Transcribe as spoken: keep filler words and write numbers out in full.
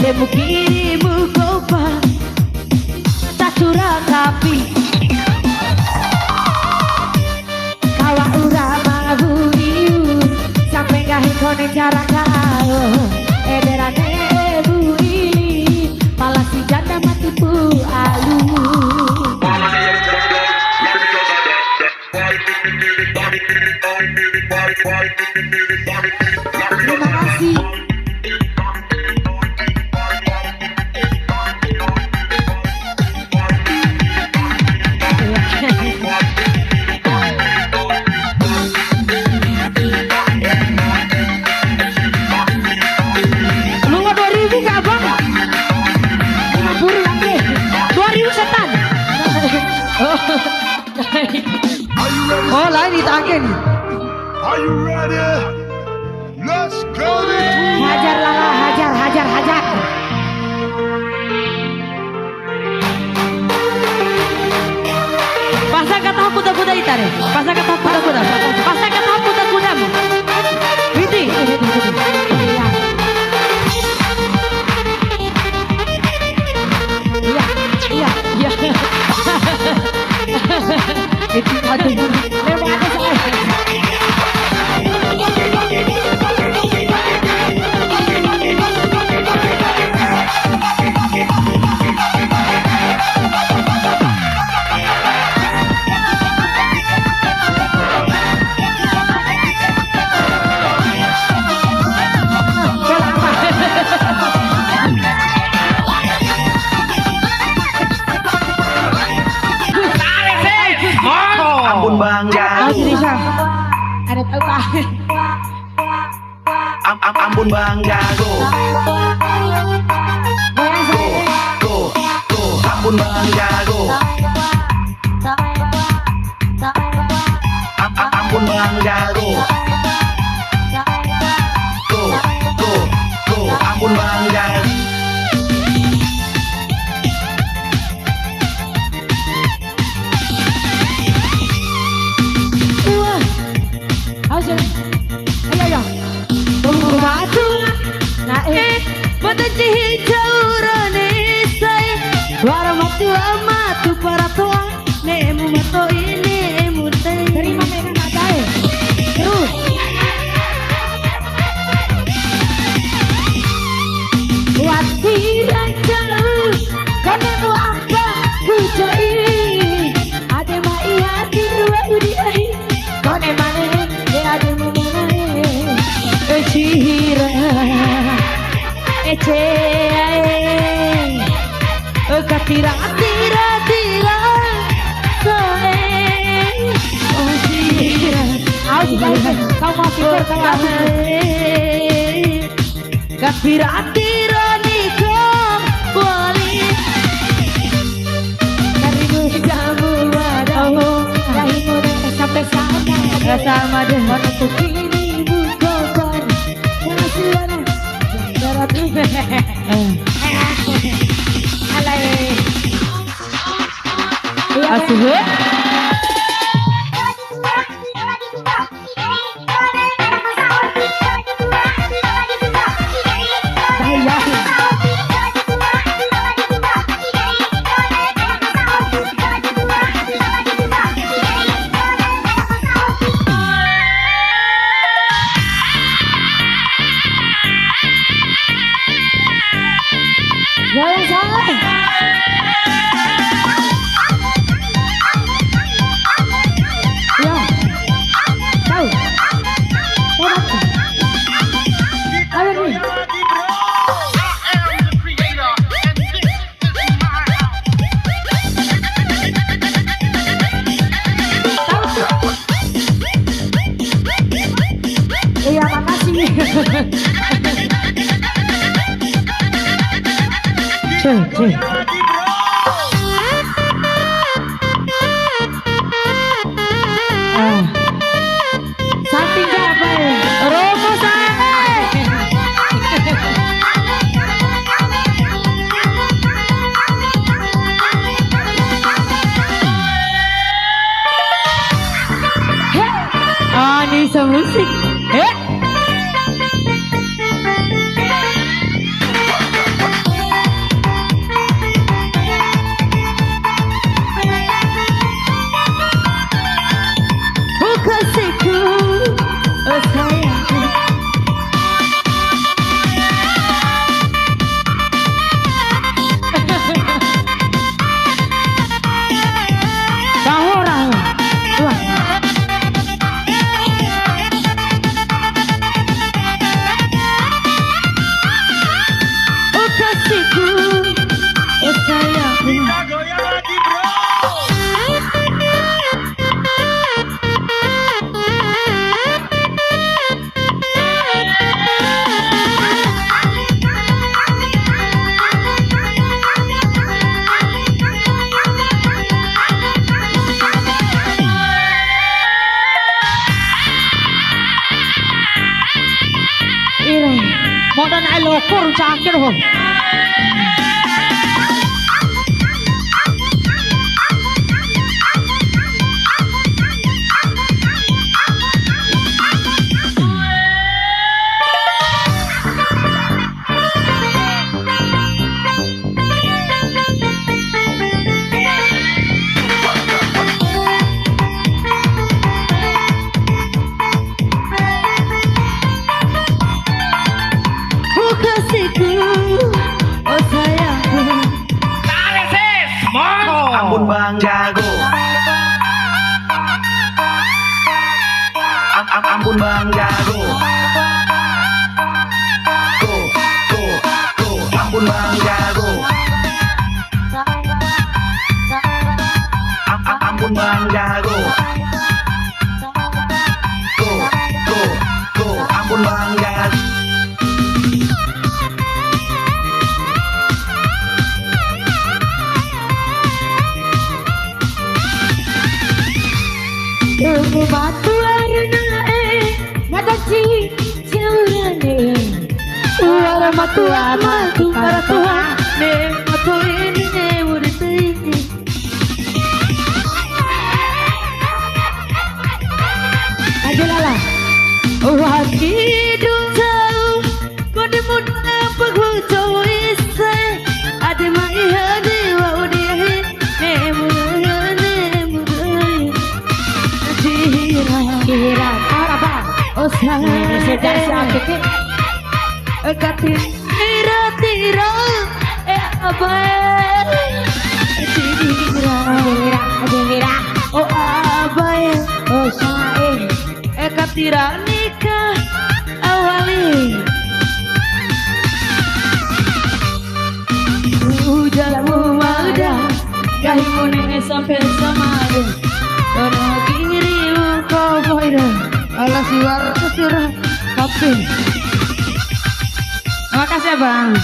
Mukirimu kopa, ta cura kapi. Kawa ura mabu iu, sampe nggahi kone cara kau. Ederane ebu ili, pala si janda mati pu alu. Terima kasih. Lu nggak dua ribu nggak, Bang? Buru lagi. Dua ribu setan. Oh. Oh, lain ita ake ni. Are you ready? Let's go. Hajar Lala, hajar, hajar, hajar. Pasang kata kuda-kuda ita re. Pasang kata kuda-kuda. Pasang kata kuda-kuda. Widi. Iya. Iya, iya, iya. Aduh, lewat aja saya. Ampun Bang Jago. Ada tahu, Pak. Am-, am-, ampun Bang Jago. Go, go, go, ampun Bang Jago. Am-, am-, ampun Bang Jago. Go, go, go, ampun Bang Jago. Wah. Ayo, ayo, ayo. Batu. Nah, eh. Batu cihi caurane sai. Wara matu amatu para toa. Ne'emu matoi, ne'emu tei. Terima, ne'emu matoi. Terus. Wati racau, kone mu apa kujoi. Ade mai hati dua udi ai. Kone mane, e ade mu mane. E cihira. Ece ae. Katira, tira, tira. Soe. Oh, tira. Au, tira. Kau mau pikir, kau mau pikir. Katira, tira, niko, wali. Karibu jamu wadamu. Oh. Rahimu sampai sana. Sama deh. Mana tuh kini buka. Mana sih, mana? Alai. Asuhe. Goyang, Shay. Ya. Tahu. Tahu, tahu. Ayo, nih. Iya, makasih. Cuy, cuy. Ah. Samping siapa ya? Romo saya. Anissa Musik. Eh? Ukur cakil ho. Oh kasihku, oh sayangku. Tarik, sis. Monggo. Ampun Bang Jago. Am-, am-, ampun Bang Jago. Go, go, go. Ampun Bang Jago. Am-, am-, ampun Bang Jago. Go, go, go, ampun Bang Jago. Ini batu arna e, nada ci, ciurane. Uara matua, matu para tua, ne, matu ini, ne, murid ini. Aja lala. Wati dou tau, kode muna pagu tau ise. Ade mai hade wa ode he, ne muna, ne muna. Dihira. Dihira, para ba. Osa. Ini sedang sakit. Katin. Tira, tira, eh, abae. Tira. Tira, tira. Oh, abae. Oh, sae. Eh, katira nikah awali. Ujamu mada, nggahimu ne'e sampe samade. Ora kiri uko boira. Ala siwar kesir kape. Makasih, Abang.